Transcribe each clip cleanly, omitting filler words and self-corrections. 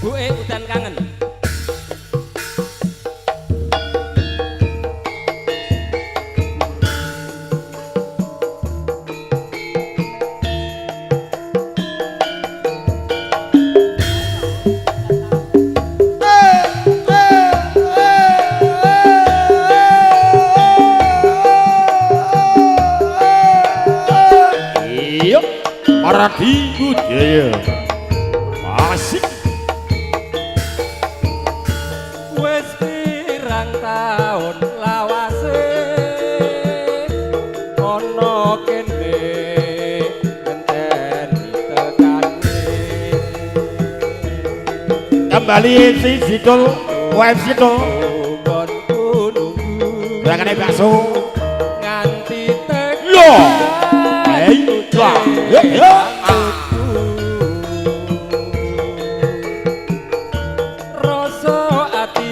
Buke udan kangen. Iya, Mardi Budaya. Asik. Wis pirang taun lawase ana kene ngenteni tekane. Kembali MC Zidul, OMC Dul. Nggonku nunggu Gerakannya bakso. Nganti tekan. Yo. Hey, wah, yo, yo. Rasa ati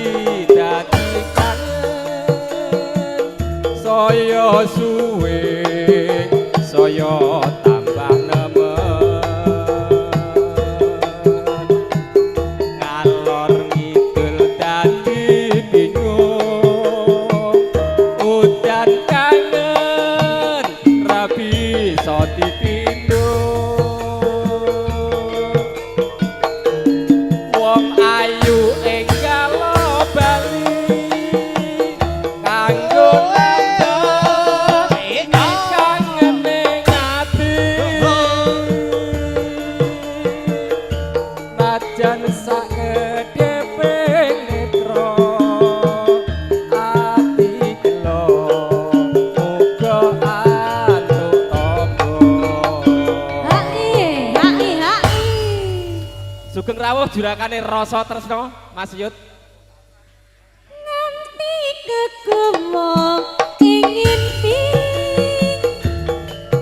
dadi kangen, saya suwe saya tambah nemen, ngalor ngidul dadi bingung, udan kangen ra bisa dipindhung. Wong ayu enggal bali kanggo nambah kangene ati, najan sakedheping netra ati gelo, muga antuk tampa. Hai, hai, hai. Sugeng rawuh jurakane Rasa Tresno, Mas Yud. Nganti kekumo ing ngimpi,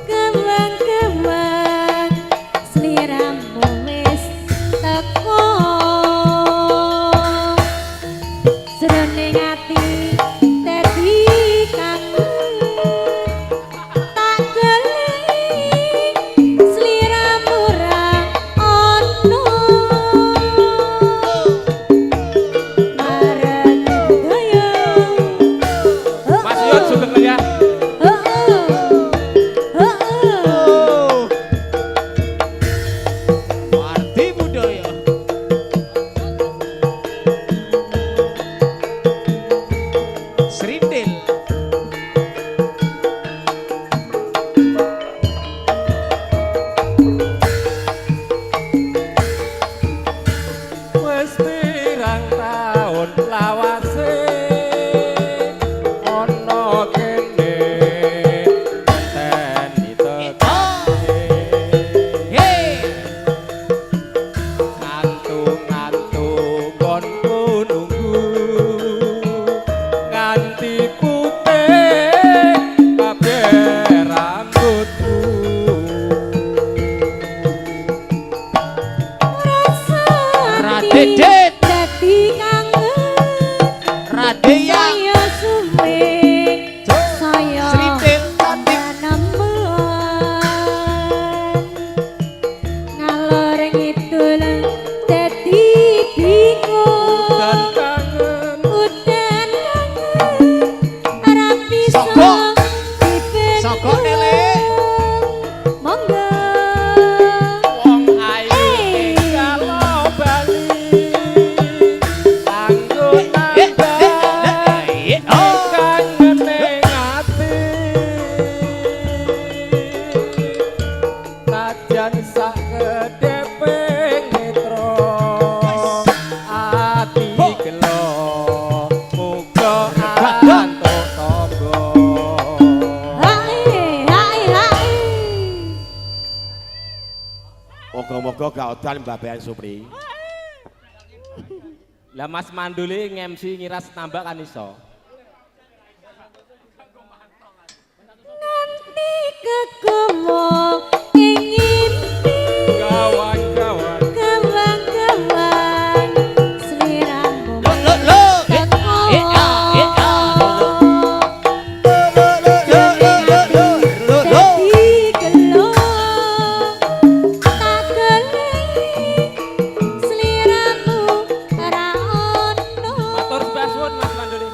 kewang-kewang sliramu wis teko, jroning ati dadi kangen, tak golek sliramu ra ono. Marang budaya. Mas Yud sugeng lenggah. Oh. Mardi Budaya. Srindil. Wis pirang taun lawase ana kene ngenteni tekane. Hei. Ngantu-ngantu nggonku nunggu nganti putih kabeh rambutku. Rasa ati Radedet. dadi kangen, Radeya. saya suwe saya Srindil cantik. nemen, ngalor ngidul dadi bingung, Dan kangen. Udan kangen ora bisa Sogok. dibendung. Sogok, Lele. Monggo. Wong ayu Hey. enggal bali kanggo nambah Oh. kangene ati, najan sakedheping netra ati gelo, muga antuk tangga. Hai, hai, hai. Moga-moga gak udan Mbak Bean Supri. Lah Mas Manduli ngemsi ngiras nambah kan iso. Nganti kekumo ing ngimpi, Kawan-kawan. Kewang-kewang sliramu Lo lo lo. Eh, teko, eh, ah, eh, ah. Lo lo lo lo lo lo lo lo. Dadi gelo, tak golek sliramu. Nuwun Mas Manduli.